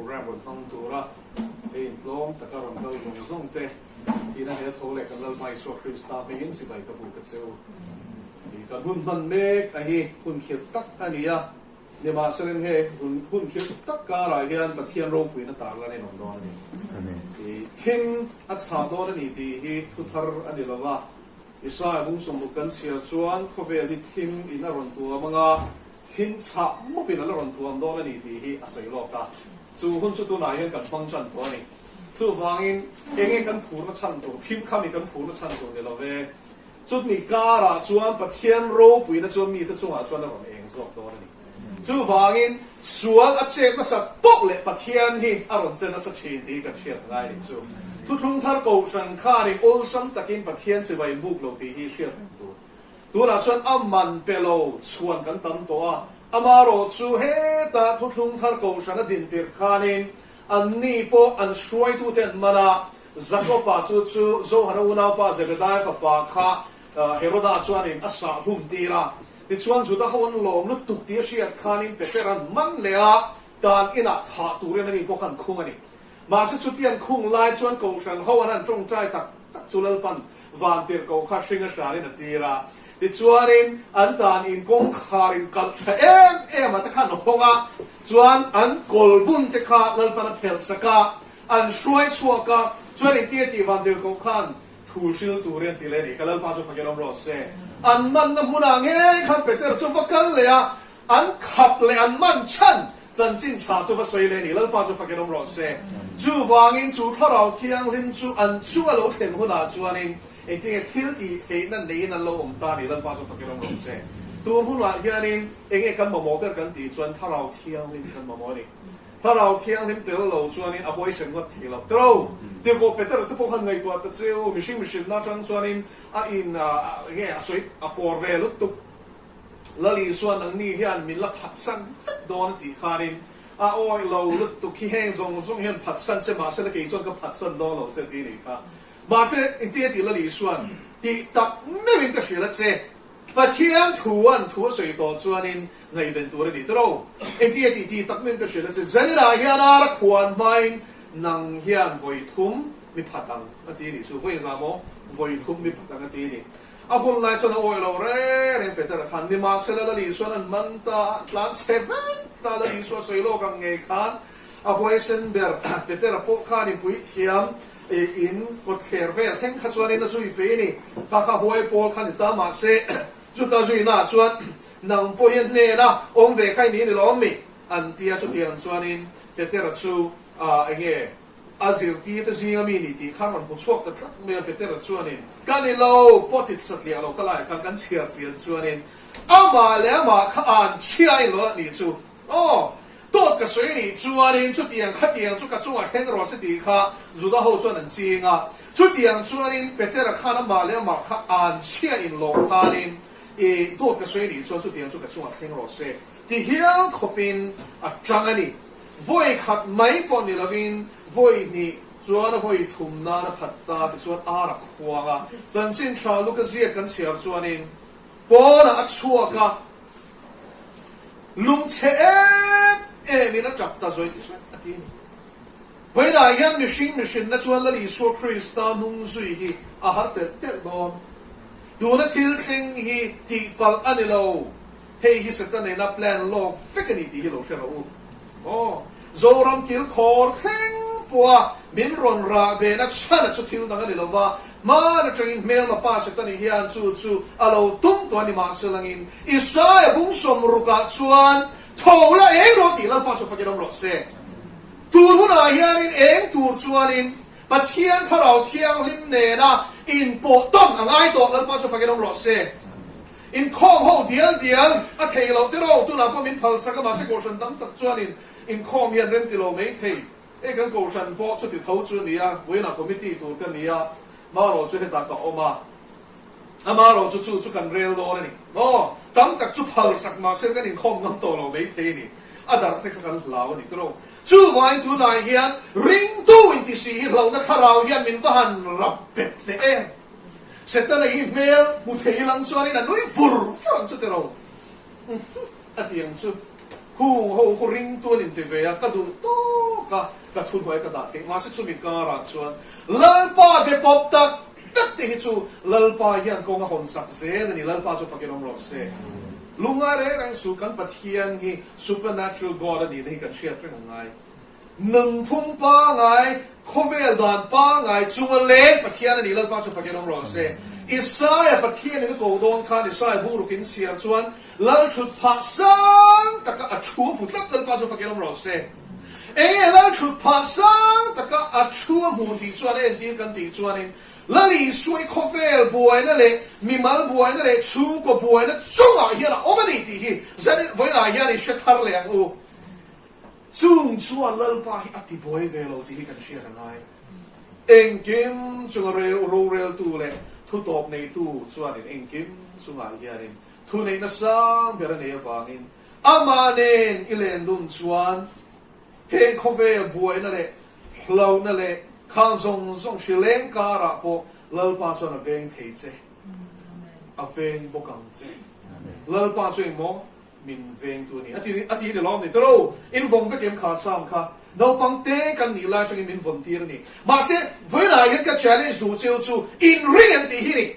programme rawn hmang tura hei intlawm taka rawn kal zawng zawng te ina he tho leh kan Lalpa Isua Krista hmingin chibai ka buk a che u. Kan hun hman mek a hi hun khirh tak a ni a, nimahselain he hun khirh tak karah hian Pathian ropuina tarlan in awm dawn a ni. Thim a chhah dawn a ni tih hi thu thar a ni lo va, Isaiah bung sawmruk kan chhiar chuan khawvel hi thim in a rawn tuam ang a, thim chhah mup in a la rawn tuam dawn a ni tih hi a sawi lawk a. Chu hun chu tunah hian kan hmang tan tawh a ni. Chuvangin enge kan phurna chhan tur, thim kha mi kan phurna chhan tur ni lo ve. Chutni karah chuan Pathian ropuina chuan mite chungah chuan a rawn eng zawk dawn a ni. Chuvangin, sual a chet nasa poh leh Pathian hi a rawn che nasa thin tih hi kan hriat ngai nih chu. Thuthlung thar kohhran khanin awlsam takin Pathian chibai in buk lo tih hi hriat reng tur. Tunah chuan a man pe lo chhuan kan tam tawh a, amarawh chu heta thuthlung thar kohhran a din tirh khanin anni pawh an hruaitute an man a, Jakoba chu chu Johana unaupa Zebedaia fapa kha Heroda chuanin a sah hlum tir a. Tichuan Juda ho an lawm lutuk tih a hriat khanin Peter an man leh a, dan inah thah turin ani pawh kha an khung a ni. Mahse chuti an khung lai chuan Kohhran ho an han tawngtai tak tak chu Lalpan vantirh koh kha hring a hranin a tir a. Tichuanin an dan in kawngkhar in kalh tha em em a te kha an hawng a, chuan an kawl bun te kha Lalpan a phelh sak a, an hruai chhuak a, chuan engtin nge tih vantirh koh khan Thu hril tur hi an ti leh a ni. Ka Lalpa chu fakin awm rawh se. An manna hmunah ngei khan Peter chu va kal leh a, an khap leh an man chhan chanchin tha chu va sawi leh a ni. Lalpa chu fakin awm rawh se. Chuvangin chu Thlarau Thianghlim chu an chunga lo thlen hunah chuanin engtinge thil tih theihna neiin an lo awm ta a ni. Lalpa chu fakin awm rawh se. Tun hunah hianin enge kan mamawh ber kan tih chuan Thlarau Thianghlim hi kan mamawh a ni. Thlarau Thianghlim tel lo chuanin a huaisen ngawt thei lo. Tiro! Tirhkoh Peter te pawh khan ngaihtuah ta che u, mihring mihrinna atang chuanin a in nge a sawi a pawr ve lutuk. Lal Isua nangni hian min la phatsan vek dawn a tih khanin a awih lo lutuk hi heng zawng zawng hian phatsan che mahse la kei chuan ka phatsan dawn lo che tih a nih kha. Mahse engtin a tih Lal Isua'n tih tak meuhin ka hrilh a che. Pathian thu an thu a sawi tawh chuanin ngaihven tur a ni tawh. Engti a tih tih tak min ka hrilh a che. Zaninah hian ar a khuan hmain nang hian vawi thum mi phat ang a ti a nih chu. Vawi za maw? Vawi thum mi phat ang a ti a ni. A hun lai chuan a awih lo reng reng Petera khan nimahsela Lal Isua'n an man ta a, tlan chhe vek ta Lal Isua sawi lawk ang ngei khan A huaisen ber Petera pawh khan in puithiam in kawtthler vel thleng kha chuanin a zui pei a ni. Kha kha huai pawl kha ni ta mahse chuta zuina ah chuan nang pawh hi a hnena awm ve kha i ni ni lawm mi? an ti a. Chutiang chuanin Petera chu enge a zirtir te zinga mi ni tih khan rawn hmu chhuak ta tlat mai a. Petera chuanin ka ni lo pawh tit satliah lo kha laiah khan kan chhiar chian chuanin amah leh amah kha an chhia in lo a nih chu. Aw, dawt ka sawi anih chuanin chutiang khatiang chu ka chungah thleng rawh se tih kha Juda ho chuan an ching a. Chutiang chuanin Petera khan amah leh amah kha an chhia inlawm khanin i dawt ka sawi anih chuan chutiang chu ka chungah thleng rawh se ti hial khawpin a tang a ni. Vawi khat mai pawh ni lovin vawi hnih chuan a vawi thum nan a phat ta tichuan ar a khuang a. Chanchin tha Luka ziak kan chhiar chuanin pawnah a chhuak a. Lungchhe em em in a tap ta zawih zawih a ti a ni. Vawiinah hian mihring mihrinna chuan Lal Isua Krista hnung zui hi a har telh telh dawn. Tuna thil thleng hi tihpalh a ni lo, hei hi Satan nena plan lawk vek a ni tih hi lo hre rawh u. Aw, Zoram kilkhawr thleng pawha min rawn rah ve na chhan a chu thil dang a ni lo va, hman atangin hmelma pa Setani hian chu chu a lo tum tawh a ni mahselangin Isaia bung sawmrukah chuan tho la eng rawh tih Lalpa chu fakin awm rawh se. Tun hunah hianin eng tur chuanin Pathian Thlarau Thianghlim nena inpawh tawn a ngai tawh Lalpa chu fakin awm rawh se. Inkhawm ho dial dial a thei loh tiraw tunah pawh min phalsak a mahse kohhran tam tak chuanin inkhawm hian rem ti lo mai thei e kan kohhran pawh chuti tho chu a ni a vawiinah committee tur ka ni a marawh chu hetah ka awm a amarawh chu chu chu kan rel dawn a ni maw tam tak chu phalsak mahse kan inkhawm ngam tawh lo mai thei a ni a darh te kha kan hlau a ni tiraw chuvangin tunah hian ringtu intisi hi hlauhna thlarau hian min va han rap bet hle em. Setana hi hmel hmu thei lang chuanin a nui vur vur ang chu tiraw? A ti ang chu. Khung ho khu ring tuan in ti ve a, ka duh tawk. lutuk a, ka thuhnuai ka dah theih. Mahse chumi karah chuan Lalpa be pawp tak tak te hi chu Lalpa hian kawng a hawn sak zel a ni. Lalpa chu fakin awm rawh se. Lungngai reng reng suh, kan Pathian hi supernatural God a nihna hi kan hriat reng a ngai. Nunphung pangai, khawvel dan pangai chunga leng Pathian a nih Lalpa chu fakin awm rawh se. Isaia Pathian in a ko dawn khan Isaia bungruk in chhiar chuan Lal thut phah sang taka a thu a hmu tlat Lalpa chu fakin awm rawh se. Enge Lal thut phah sang taka a thu a hmu tih chuan a entir kan tih chuanin Lal Isua i khawvel buaina leh mimal buaina leh chhungkaw buaina chungah hian a awm a ni tih hi zan vawiinah hian i hre thar leh ang u. Chung chuan Lalpa hi a ti buai ve lo tih hi kan hriat a ngai. Engkim chunga roreltu leh thutawp neitu chuanin engkim chungah hianin thuneihna sang ber a nei avangin amah nen i len dun chuan heng khawvel buaina leh hlauhna leh khang zawng zawng hrileng karah pawh Lalpa chuan a veng thei che, a veng bawk ang che. Lalpa chu engmaw? Min vengtu a ni. A ti a ti ni lawm ni tawh. In vawng vek em kha Sam kha naupang te kan nih lai atangin min vawn tir a ni. Mahse vawiinah hian ka challenge duh cheu chu in ring em tih hi ni.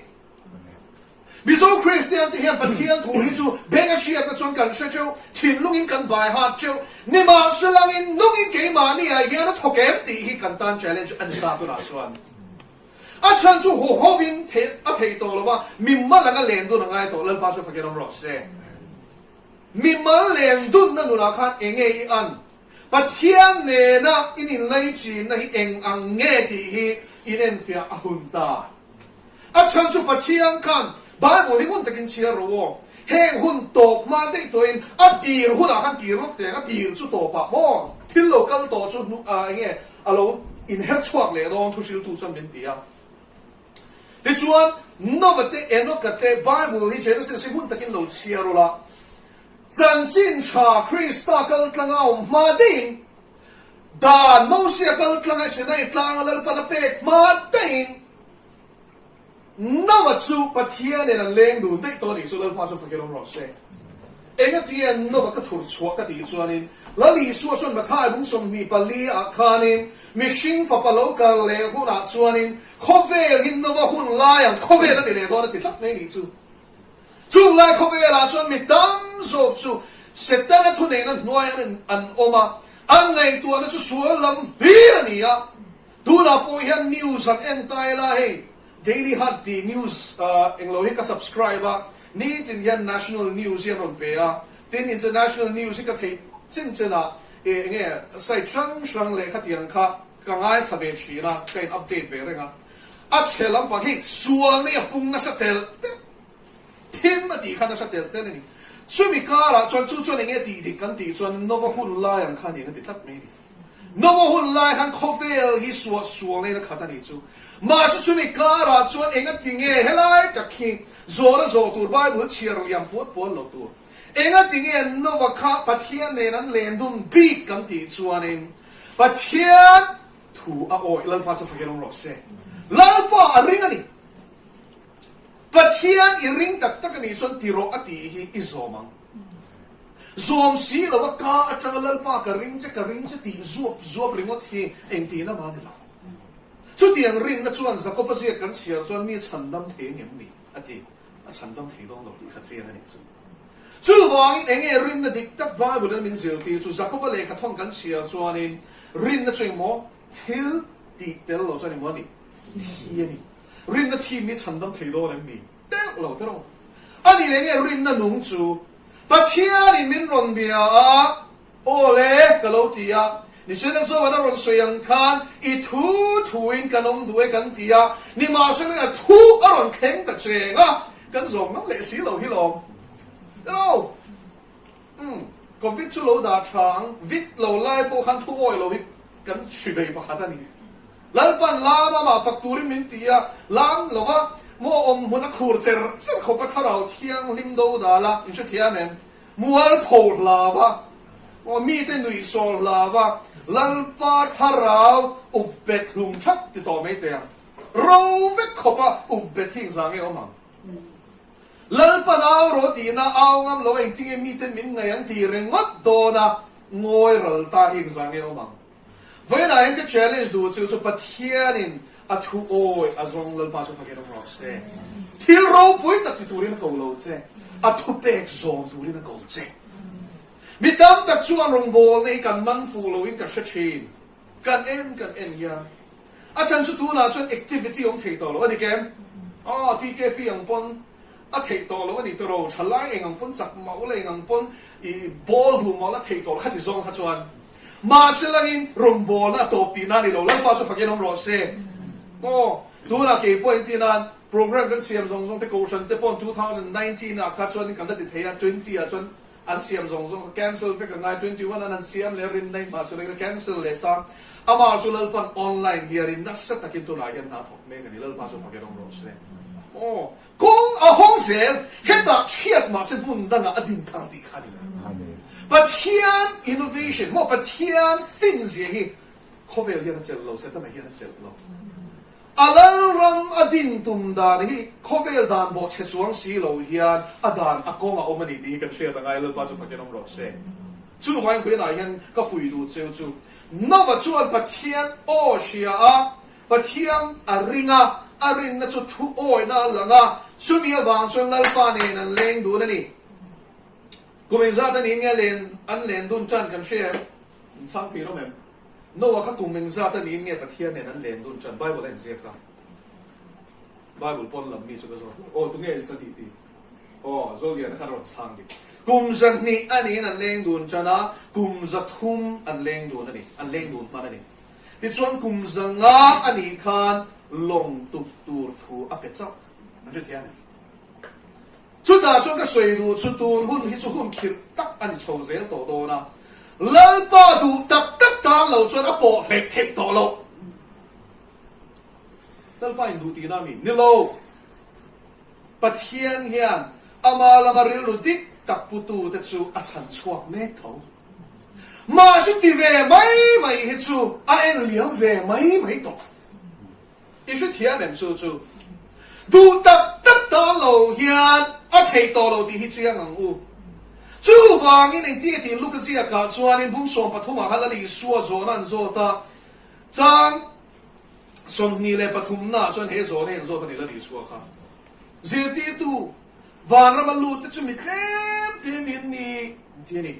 Mizo Kristian te hian Pathian thu hi chu beng a hriatna chuan kan hre teuh, thinlungin kan bai hat teuh. Nimahselangin nungin keimahni ah hian a thawk em tih hi kan tan challenge a ni ta tunah chuan. A chhan chu haw hovin theih a theih tawh lo a, mimal anga len dun a ngai tawh, Lalpa chu fakin awm rawh se. Mimal len dunna nunah khan eng nge i an? Pathian nena in inlaichinna hi eng ang nge tih hi inenfiah a hun ta. A chhan chu Pathian khan Bible hi hun takin chhiar rawh aw. Heng hun tawp hma daih tawhin a tir hunah khan tir lawk teng, a tir chu tawpah maw thil lo kal tawh chu eng nge A lo inher chhuak leh dawn thuhriltu chuan min ti a. Tichuan, Nova te, Enoka te, Bible hi Genesis hi hun takin lo chhiar ula, chanchin tha Krista kal tlanga awm hma daihin, dan Mosia kal tlanga Sinai tlanga Lalpan a pek hma daihin, Nova chu Pathian nen an leng dun daih tawh a nih chu Lalpa chu fakin awm rawh se. Engatia Nova ka thur chhuah ka tih chuanin Lal Isua chuan Mathai bung 24 ah khanin mihring fapa lo kal leh hunah chuanin khawvel hi Nova hun lai ang khawvel a ni leh dawn a ti tlat mai nih chu. Chung lai khawvelah chuan mi tam zawk chu Setana thuneihna hnuai an an awm a, an ngaihtuahna chu sual lam hlir a ni a. Tunah pawh hian news an en ta ila hei Daily Hunt tih news englo hi ka subscribe a, nitin hian national news hi an rawn pe a, tin international news hi ka theih chin chen ah enge site hrang hrang leh khatiang kha ka ngaithla ve thin a, ka in update ve reng a. A chhe lampang hei sualna hi a pung nasa telh telh thim a tih kha nasa telh telh a ni. Chumi karah chuan chu chuan enge tih dik kan tih chuan Nova hun lai ang kha niin a ti tlat mai a ni. Nova hun lai khan khawvel hi suah sual neiin a khat a nih chu. Mahse chumi karah chuan enga ti nge helai tak hi zawhna zawh tur Bible chhiar liam puat puat lo tur. Enga ti nge Nova kha Pathian nen an len dun bik kan tih chuanin Pathian thu a awih Lalpa chu fakin awm rawh se. Lalpa a ring a ni. Pathian i ring tak tak a nih chuan ti rawh a tih hi i zawm ang. Zawm si lo a ka atanga Lalpa ka ring che, ka ring che tih zuap zuap ringawt hi engtihna mah a ni lo. Chutiang rinna chuan Jakob-a ziak kan chhiar chuan mi a chhandam thei ang em ni? a ti. A chhandam thei dawn lo tih kha chiang a nih chu. Chuvangin eng nge rinna dik tak Bible-in min zirtir chu Jakob-a lehkha thawn kan chhiar chuanin rinna chu engmaw thil tih tel lo chuan engmaw a ni? Thi a ni. Rinna thi mi chhandam thei dawn em ni? Deuh lo te rawh. A nih leh nge rinna nung chu Pathianin min rawn bia a, aw le ka lo ti a, nichuan a zawh an a rawn sawi ang khan i thu thuin kan awm duh e kan ti a, nimahsela a thu a rawn thleng ta cheng a, kan zawm ngam leh si lo hi lawm. Hello. Umm, Covid chu lo dah tha ang, vit lo lai pawh khan thu awi lo hi kan hri vei pakhat a ni. Lalpan lam amah fak turin min ti a, lam lova maw awm hmun a khur cher cher khawp a thlarau thianghlim do dal a, in hrethiam em? Mualpho hlau a, maw mite nuihsawl hlau a, Lalpa thlarau up bet hlum that ti tawh mai teh ang. Ro vek khawp a up bet hi engzah nge awm ang? Lalpan au rawh tihna au ngam lo a engtinge miten min ngaih ang tih ringawt dawn a, ngawi ral ta hi engzah nge awm ang? Vawiinah hian ka challenge duh chu chu Pathianin a thu awi a zawng Lalpa chu fakin awm rawh se. Thil ropui tak ti turin a ko lo che, a thupek zawm turin a ko che. Mi tam tak chuan rawngbawlna hi kan man fuh loin ka hre thin. Kan en kan en hian a chhan chu tunah chuan activity awm thei tawh lo a ni kem? Aw TKP ang pawn a theih tawh lo a ni tawh lo, thalai eng ang pawn chak mah ula eng ang pawn i ball duh mah ula theih tawh lo khati zawng kha chuan mahse langin rawngbawlna a tawp tihna a ni lo, Lalpa chu fakin awm rawh se. Aw tunah kei pawh engtin nan program kan siam zawng zawng te kohhran te pawn 2019 ah kha chuan kan la ti thei a, 20 ah chuan An siam zawng zawng kha cancel vek a ngai, 21 an an siam leh rinna in mahse lengin a cancel leh ta. Amah chu Lalpan online hianin nasa takin tunah hian hna thawk mek a ni, Lalpa chu fak erawng rawh se. Aw, kawng a hawng zel, hetah chhiat mahse hmun dangah a din thar tih kha a ni. Pathian innovation maw Pathian fin zia hi khawvel hian a chelh lo, Setana hian a chelh lo. A lalram a din tum dan hi khawvel dan bawh chhe chuang si lo hian a dan a kawng a awm a ni tih hi kan hriat a ngai, Lalpa chu fakin awm rawh se. Chuvangin khuihnah hian ka fui duh cheu chu Nova chuan Pathian aw hria a, Pathian a ring a, a rinna chu thu awihna a lang a, chumi avang chuan Lalpa nen an leng dun a ni. Kum engzat a niin nge len an len dun tan kan hria em? Inchhang thei rawm em? Noah kha kum engzat a niin nge Pathian nen an len dun tan Bible a inziak a. Bible pawn lam mi chu ka zawt lo. Aw tunge in 2 ti? Aw Zoliana khan a rawn chhang dik. Kum 200 a niin an leng dun tan a, kum 300 an leng dun a ni, an leng dun hman a ni. Tichuan kum 500 a nih khan lawng tuk tur thu a pe chauh. An hrethiam em? Chutah chuan ka sawi duh chu tun hun hi chu hun khirh tak a ni chho zel tawh dawn a, Lalpa duh tak tak tan lo chuan a pawh hleih theih tawh loh. Lalpa in duh tihna a mi? Ni lo. Pathian hian ama lama rilru dik tak putute chu a chhan chhuak mek tho. Mahse ti ve mai mai hi chu a en liam ve mai mai tawh. I hrethiam em chu chu? Duh tak tak tan lo hian a theih tawh lo tih hi chiang ang u. Chuvangin engti a tih Luka ziakah chuanin bung 13 ah khan Lal Isua zawhna an zawt a, chang 23 naah chuan he zawhna hi an zawt a ni Lal Isua kha. Zirtirtu, vanrama lut te chu mi tlem te min ni, an ti a ni.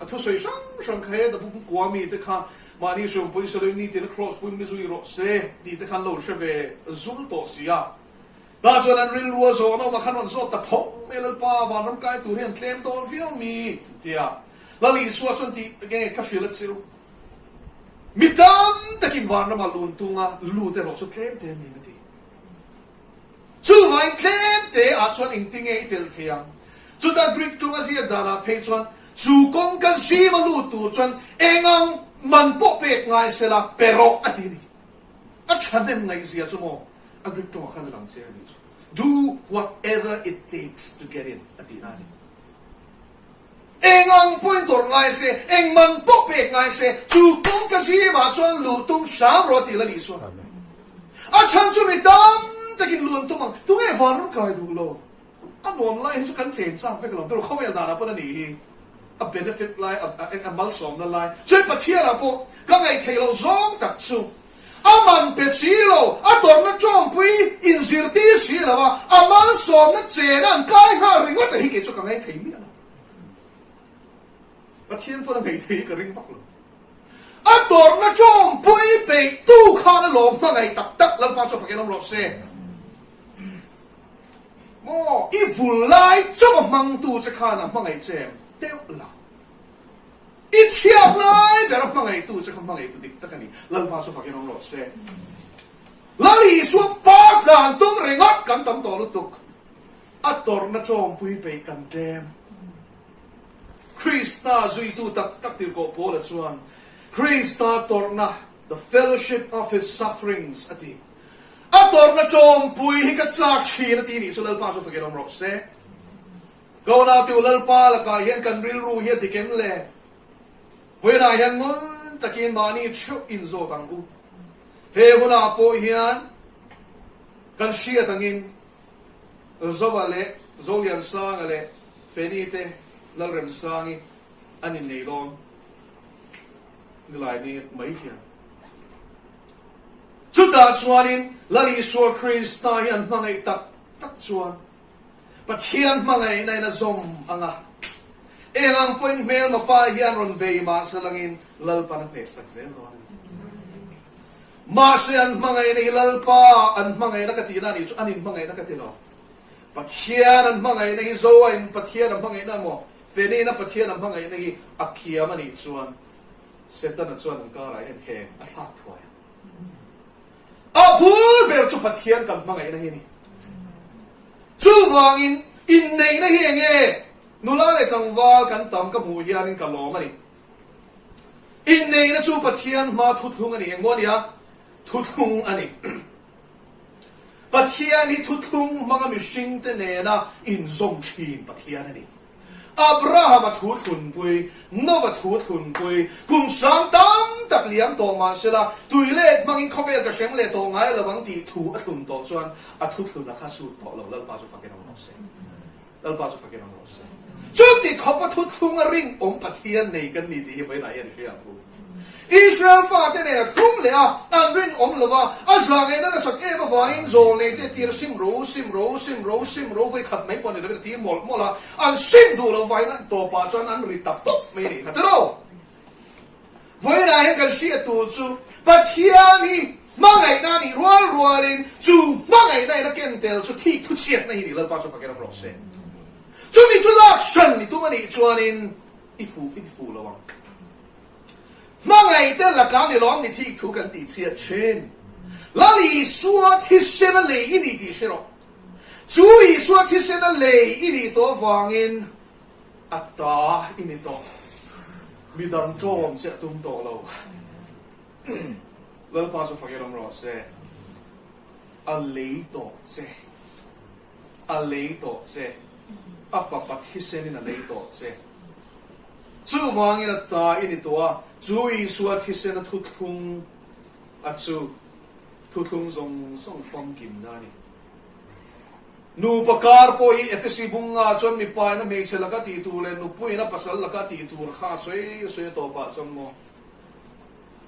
A thusawi hrang hrang kha he Dabu kua mi te kha mahni hreawm pawisa lo in ni tiin Kraws pawhin mi zui rawh se tih te khan lo hre ve zul tawh si a. Tah chuan an rilru a zawn awm a khan rawn zawt ta phawng mai a, Lalpa vanram kai tur hi an tlem dawn viau mi? Tia Lal Isua chuan tih nge ka hrilh a chiu. Mi tam takin vanrama lun tunga lut erawh chu tlem te an ni a ti. Chuvangin tlem te ah chuan engtinge i tel thei ang? Chutah Greek tawng a ziak danah phei chuan chu kawngka zim a lut tur chuan eng ang man pawh pek ngai sela pe rawh a ti a ni. A thahnem ngaihzia chu maw a Greek tawngah khan a lang chiang a nih chu. Do whatever it takes to get in a tihna a ni. Eng ang pawhin tawrh ngai se, eng man pawh pek ngai se, chu kawngka zimah chuan luh tum hram rawh tih la ni chuan. A chhan chu mi tam takin luh an tum ang. Tunge vanram kai duh lo? A nuam lai hi chu kan chen chak vek lo. Tur khawvel danah pawh a nih hi. A benefit lai, a malsawmna lai. Chuan Pathianah pawh ka ngaihtheih loh zawng tak chu A man pe si lo, a tawrhna tawngpui inzirtir si lo a, a malsawmna chena an kai nghal ringawt a hi kei chu ka ngai thei miah lo. Pathian pawn a ngaih thei hi ka ring vak lo. A tawrhna tawngpui peihtu khan a lawm hmangaih tak tak Lalpa chu fakin awm rawh se. Maw i vul lai chauh a hmangtu che khan a hmangaih che em deuh lo. I chhiat lai ber a hmangaihtu che kha hmangaihtu dik tak a ni. Lalpa chu fakin awm rawh se. Lal Isua pa tlan tum ringawt kan tam tawh lutuk. A tawrhna tawngpui peih kan tlem. Krista zuitu tak tak tirhkoh Paula chuan Krista tawrhna, the fellowship of his sufferings, a ti. A tawrhna tawngpui hi ka chak thin a ti nih chu Lalpa chu fakin awm rawh se. Ko nau tiu Lalpa lakah hian kan rilru hi a dik em le? Vawiinah hian ngun takin mahni theuh inzawt ang u. He hunah pawh hian kan hriat angin Zova leh Zoliansanga leh Feni te Lalremsangi an innei dawn nilai ni mai hian. Chutah chuanin Lal Isua Krista hi an hmangaih tak tak chuan Pathian hmangaihna in a zawm ang a, eng ang pawhin hmelma pa hian rawn bei mahse langin Lalpan a hnehsak zel dawn a ni. Mahse an hmangaihna hi Lalpa an hmangaihna ka tihna a nih chu an inhmangaihna ka ti lo. Pathian an hmangaihna hi Zoa in Pathian a hmangaihna emaw Fenina Pathian a hmangaihna hi a kiam a nih chuan Setana chuan an karah hian heng a thlak thuai a. A bul ber chu Pathian kan hmangaihna hi a ni. Chuvangin inneihna hi eng nge? Nula leh tlangval kan tam ka hmuh hianin ka lawm a ni. Inneihna chu Pathian hma thuthlung a ni. Engmaw a nia? Thuthlung a ni. Pathian hi thuthlung hmanga mihringte nena inzawm thin Pathian a ni. Abrahama thu thlunpui, Nova thu thlunpui, kum sang tam tak liam tawh mah sela, tui let hmangin khawvel ka hrem leh tawh ngai lo ang tih thu a thlun tawh chuan a thu thlun a kha sut tawh lo. Lalpa chu fakin awm rawh se. Lalpa chu fakin awm rawh se. Chuti khawpa thu thlung a rinawm Pathian nei kan ni tih hi vawiinah hian i hria ang u. Israel fate nen a thlung leh a, an rinawm lo va, a zahngaihna nasat em avangin zawlnei te tir sim ro, sim ro, sim ro, sim ro vawi khat mai pawh ni lovin a tir mawlh mawlh a, an sim duh lo vangin an tawpah chuan an ri ta pawp mai a nih kha tiraw? Vawiinah hian kan hriat tur chu Pathian hi hmangaihna a nih rual rualin chu hmangaihna in a ken tel chu thik thuchhiatna hi ni Lalpa chu fakin awm rawh se. Chumi chu lak hran ni tum a nih chuanin i fuh i ti fuh lo ang. Hmangaih te lakah ni lawm ni thik thu kan tih chhiat thin. Lal Isua thisen a lei i ni tih hre rawh. Chu Isua thisen a lei i nih tawh avangin a ta i ni tawh. Midang ṭawm che a tum tawh lo. Lalpa chu fakin awm rawh se. A lei tawh che. A lei tawh che. A fapa thisenin a lei tawh che. Chuvangin a ta i ni tawh a, chu Isua thisen a thuthlung a chu thuthlung zawng zawng famkimna a ni. Nupa kar pawh hi Efesi bunga chuan mipa in a hmeichhe laka tih tur leh nupui in a pasal laka tih tur kha a sawi sawi a tawpah chuan maw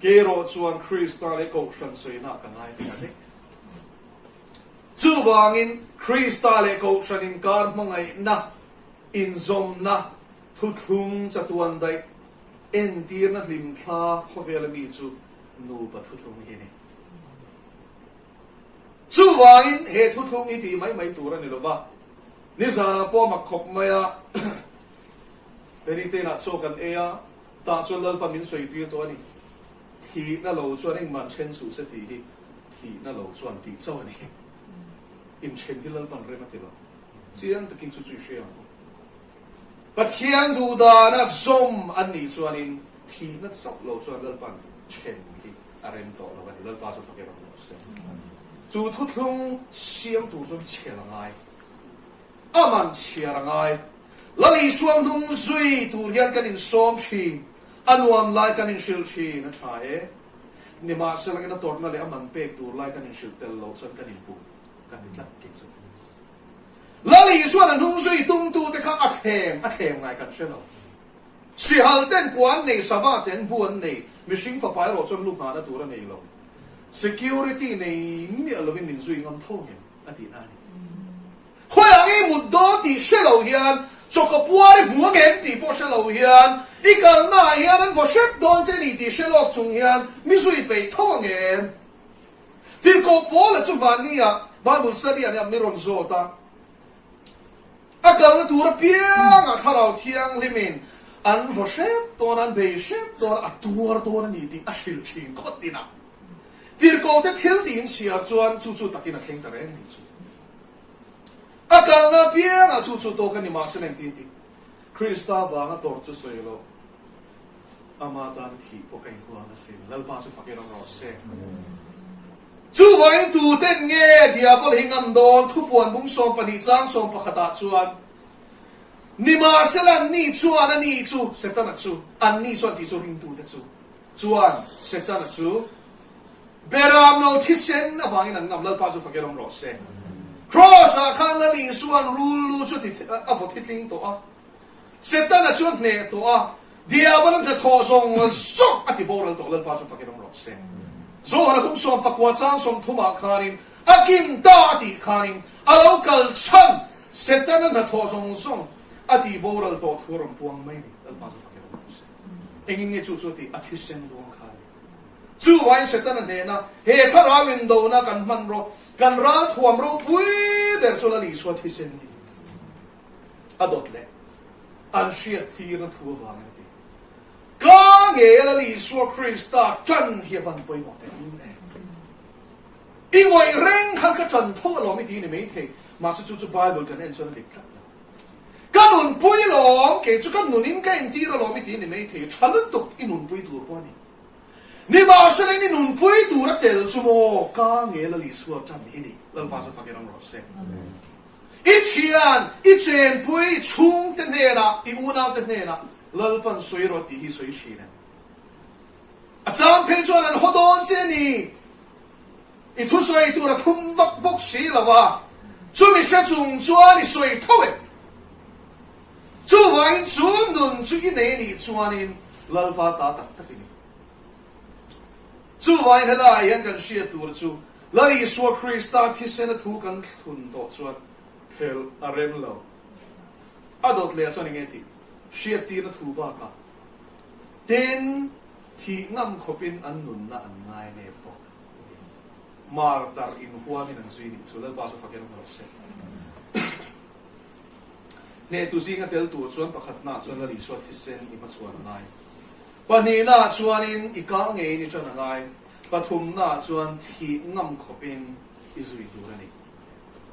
kei erawh chuan Krista leh Kohhran sawina ka ngai ta vek. Chuvangin Krista leh Kohhran inkar hmangaihna Inzawmna thuthlung chatuan daih entirna hlimthla khawvela mi chu nupa thuthlung hi a ni. Chuvangin he thuthlung hi tih mai mai tur a ni lo va, nizanah pawh a mak khawp mai a, Penny-te inah chaw kan ei a, tah chuan Lalpa min sawi tir tawh a ni. Thihna lo chuan engmah then suh se tih hi thihna lo chuan tih chauh a ni. Inthen hi Lalpan rem a ti lo. Chiang takin chu chu i hria ang u. Pathian duhdana zawm an nih chuanin thihna chauh lo chuan Lalpan then hi a rem tawh lo a ni. Lalpa chu fak erawh rawh se. Chu thuthlung siam tur chuan chhiar a ngai. A man chhiar a ngai. Lal Isua hnung zui tur hian kan insawm thin, a nuam lai kan inhrilh thin a tha e. Nimahsela a tawrhna leh a man pek tur lai kan inhrilh tel loh chuan kan inbum kan ni tlat kei chu. Lal Isuan a hnung zui tumtute kha a thlem a thlem ngai kan hre lo. Sihal ten kua an nei, sava ten bu an nei, mihring fapa erawh chuan lu nghahna tur a nei lo. Security nei miah lovin min zui ngam tho ngem a tihna a ni. Khawiah nge i mut dawn tih hre lo hian, chawka puar i hmu angem tih pawh hre lo hian, i kalnaah hian an vaw hrep dawn che ni tih hre lawk chung hian mi zui peih tho angem? Tirhkoh Paula chu hmanniah Bible study ah nia mi rawn zawt a, a kalna tur apiangah Thlarau Thianghlimin an vaw hrep dawn a, an bei hrep dawn a, a tuar dawn a ni tih a hrilh thin khawt tin a. Tirhkoh te thil tiin chhiar chuan chu chu takin a thleng ta reng a ni chu. A kalna apiangah chu chu tawk a ni mahse engtin tih Krista vanga tawrh chu sawi loh. Ama tan thih pawh ka inhuang asin. Lalpa chu fak erawh rawh se. Chuvangin tuten nge Diabol hi ngam dawn? Thupuan bung 12 chang 11 ah chuan, Nimahsela anni chuan a ni chu, Setana chu, anni chuan tih chu ringtute chu, chuan Setana chu Beramno thisen avangin an ngam. Lalpa chu fak erawh rawh se. Kraws-ah khan Lal Isua'n rul lu chu a vaw thitling tawh a. Setana chu a hneh tawh a, Diabola hnathawh zawng zawng a ti boral tawh, Lalpa chu fakin awm rawh se. Johana bung 19 chang 30 ah khanin a kim ta a tih khanin a lo kal chhan Setana hnathawh zawng zawng a tih boral tawh thu a rawn puang mai a ni. Lalpa chu fak i rawn se. Engin nge chu chu a tih? A thisen luang kha a ni. Chuvain Setana hnena he thlarau indona kan hmanraw, kan ralthuam ropui ber chu Lal Isua thisen hi a dawt leh an hriat thirna thu avangin a ti. Ka nge Lal Isua Krista ṭan hi a van pawimawh teh lul em? I ngawih reng khan ka ṭan tho alawm i ti ni maithei, mahse chu chu Bible kan en chuan a dik tlat lo. Ka nunpui alawm, kei chu ka nunin ka entir alawm i ti ni maithei, ṭha lutuk i nunpui tur pawh a ni. Nimahsela i nunpui tur a tel chu maw ka nge Lal Isua ṭan hi ni, Lalpa chu fakin awm rawh se. I thian, i chenpui, i chhungte hnenah, i unaute hnenah Lalpan sawi rawh tih hi sawi thin em? A chang phei chuan an haw dawn che a ni. I thusawi tur a thum vak bawk si lo a, chumi hre chung chuan i sawi tho em? Chuvangin chu nun chu i nei nih chuanin Lalpa ta tak tak i ni. Chuvangin helaiah hian kan hriat tur chu Lal Isua Krista thisena thu kan thlun tawh chuan phelh a rem lo. A dawt leh ah chuan enge tih hriattirna thu bakah tin thih ngam khawpin an nunna an ngai nep bawk a ti. Martar inhuamin an zui nih chu Lalpa chu fakin awm rawh se. Hnehtu zinga tel tur chuan pakhatnaah chuan Lal Isua thisen i hmachhuan a ngai. Pahnihnaah chuanin i kal ngeiin i ṭan a ngai. Pathumnaah chuan thih ngam khawpin i zui tur a ni.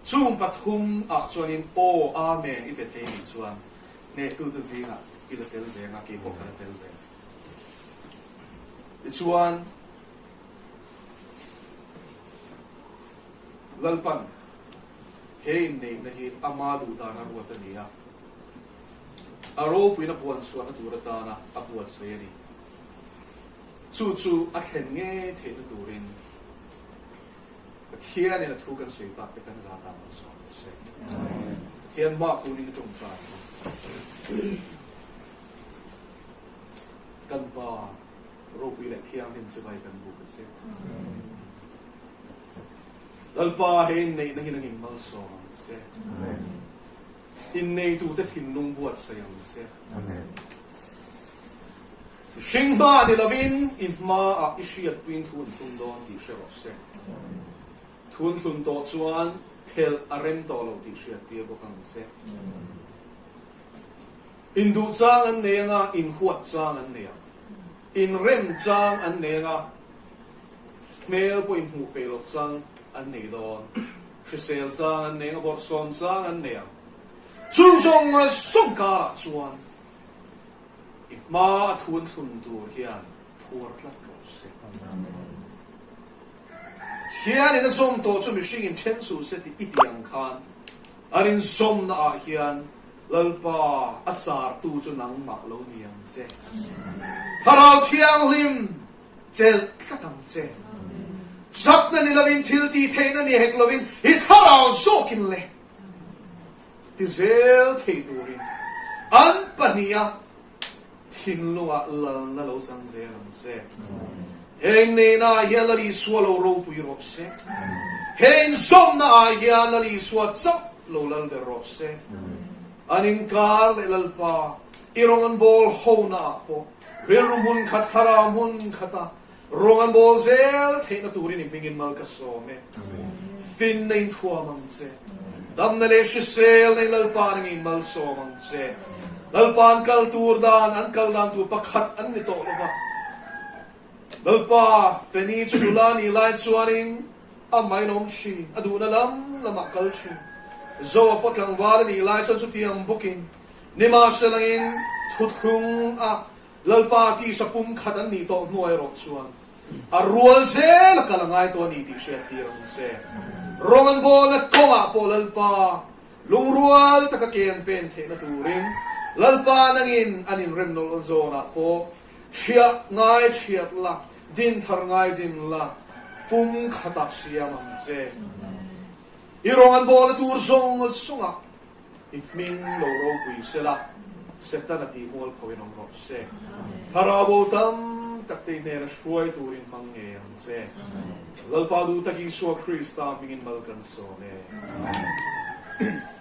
Chung pathum ah chuanin aw Amen i pe thei nih chuan hnehtute zingah i la tel ve anga kei pawh ka la tel ve. Tichuan Lalpan he inneihna hi ama duh dana ruat a ni a, a ropuina puan chhuahna tur atana a buatsaih a ni. Chu chu a thlen ngei theihna turin Pathianin a thu kan sawi tak te kan zah dan an sawm rawh se. Pathian hma kunin a tawngtai ang. Kan Pa ropui leh thianghlim chibai kan buk a che. Lalpa he inneihna hi nangin malsawm ang che. Inneitute thinlung buatsaih ang che. Mihring hma ni lovin i hmaah i hriatpuiin thu an thlun dawn tih hre rawh se. Thu an thlun tawh chuan phelh a rem tawh lo tih hriattir bawk ang che. Induh chang an nei anga inhuat chang an nei ang. Inrem chang an nei anga hmel pawh inhmuh peih loh chang an nei dawn. Hrisel chang an nei anga bawrhsawm chang an nei ang. Chu zawng zawng karah chuan I hma a thun thlun tur hian phuar tlat rawh se. Pathianin a zawm tawh chu mihringin then suh se tih i tih ang khan an inzawmna ah hian Lalpa a chartu chu nangmah lo ni ang che. Thlarau Thianghlim chelh tlat ang che. Chakna ni lovin thil tih theihna ni hek lovin i thlarau zawkin le. Ti zel thei turin an pahniha thinlungah lalna lo chang zel ang che. Heng neihnah hian Lal Isua lo ropui rawh se. Heng zawmnaah hian Lal Isua chauh lo lal ber rawh se. An inkar leh Lalpa i rawng an bawl honaah pawh rilru hmun khat thlarau hmun khata Rawng an bawl zel theihna turin i hmingin mal ka sawm e. Finna in thuam ang che. Damna leh hrisel nei Lalpa nangin mal sawm ang che. Lalpa an kal tur dan, an kal dan tur pakhat an ni tawh lo va. Lalpa, Feni chu nula nih lai chuanin amah in a awm thin, a duhna lam lamah kal thin. Zoa pawh tlangval a nih lai chuan chutiang bawkin nimahselangin thuthlung a Lalpa tisa pum khat an nih tawh hnuai erawh chuan a rual zel a kal a ngai tawh a ni tih hriat tir ang che. Rawng an bawlna kawngah pawh Lalpa lungrual taka ke an pen theihna turin Lalpa nangin an inrem nawlh zawnah pawh chhiah ngai chhiat la, din thar ngai din la, pum khatah siam ang che. I rawng an bawlna tur zawng zawngah I hming lo ropui se la, Setana tih mual pho in awm rawh se. Thlarau bo tam. tam tak te i hnena hruai turin hmang ngei ang che. Lalpa duh tak Isua Krista hmingin mal kan sawm e. Amen.